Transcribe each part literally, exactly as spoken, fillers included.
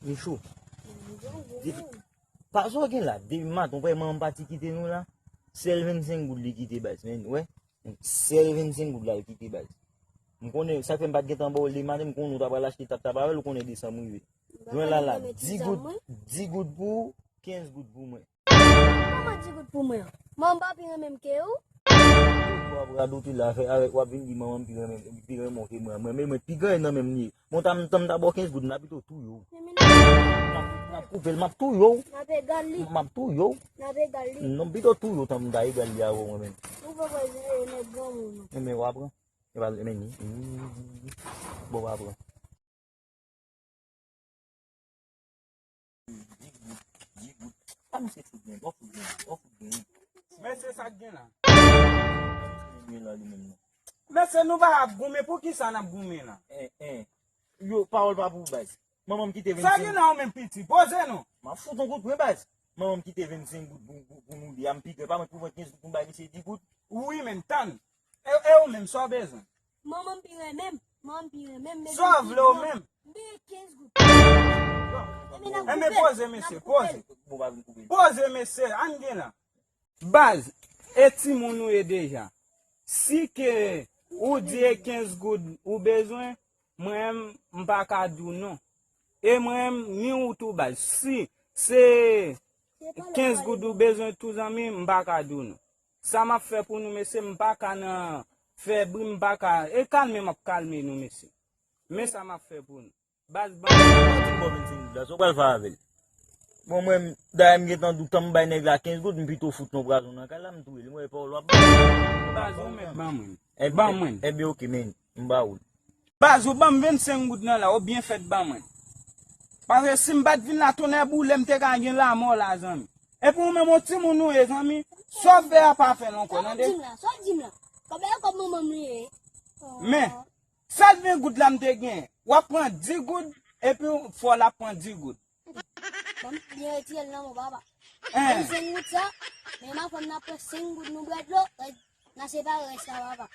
Li cho. Di, pa sa w gen la, depi maten, w pa wè manman m pati kite nou la? Sèl vennsenk goud li kite baz, men, wè. Sèl vennsenk goud la l kite baz. M konnen, sa k fè m pa t gentan ba w li maten, m konnen w ta pral achte tap tap avè l, ou konnen desanm rive. Jwenn la la, dis goud, dis goud pou ou, kenz goud pou mwen. Kòman dis goud pou mwen? Manman pa pi renmen m ke ou? W ap radote la, avèk w ap vin di manman m pi renmen, pi renmen w ke mwen. Mwen, men mwen, pi granyen nan men m li ye. Bon, ta m, ta m ta ba w kenz goud, m ta pito touye w. M ap, m ap koupe l, m ap touye w. M ap egal li. M ap touye w. M ap egal li. Non, m pito touye w, tan m ta egal li avè w, mwen menm. Ou pa wè, e, nèg granmoun. Men, men, w ap pran. E pa, men ni. Bon, w ap pran. Di goud, di goud. A, misye fout gen, bon, fout gen, bon, fout gen. Men se sa k gen la. Misye gen la li menm non. Men se nou pa ap goumen, poukisa n ap goumen la? En, en. Yo, pawòl pa pou ou, baz. Manman m kite vennsenk. Sa gen nan ou menm piti, poze non. M ap fout yon kout pwen, baz. Manman m kite vennsenk goud pou, pou, pou nou li a, m pi granyen, pa mwen pou pran kenz goud pou m bay misye di goud. Wi, men tann. E, e ou menm, sa w bezwen? Manman m pi renmen m. Manman m pi renmen m. Sa w vle ou menm? M peye kenz goud. Enben, poze, mesye, poze. Poze, mesye, ann gen la. Baz, e timoun ou ye deja. Si ke ou di e kenz goud ou bezwen, mwen menm, m pa ka di w non. E mwen menm, ni ou tou, baz. Si se kenz goud ou bezwen tou, zanmi, m pa ka di w non. Sa m ap fè pou nou, mesye, m pa ka nan fè bri, m pa ka. E kalme, m ap kalme nou, mesye. Men sa m ap fè pou nou. Baz, ban m. Ou di m ba w vennsenk goud la, sa w pral fè avè l? Bon, mwen, dayè, m gentan di w, tan m bay nèg la kenz goud, m pito fout yon pwazon nan kay la, m touye l. M wè pawòl w ap bay. Baz, ou mèt ban mwen. Enben, ban mwen. Enben, oke, men, m ba ou l. Baz, ou ban m vennsenk goud nan la, ou byen fèt ban mwen. Paske si m pa t vin la, tonnè boule, m te ka gen lanmò la, zanmi. Epi ou menm, yon timoun ou ye, zanmi. Sa w fè a, pa fè l ankò, tande? Sa w di m la, sa w di m la. Kòb la, kòb manman m li ye. Men, sèl ven goud la m te gen. W ap pran dis goud, epi fò l ap pran dis goud. Ban m byen retire l nan men w, papa. Vennsenk goud sa, men m a fè m nan pran senk goud nou bwè dlo, n a separe rès la, papa.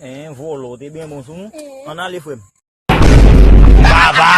En, vòlò, w te byen bon sou nou? Ann ale, frè m. Papa,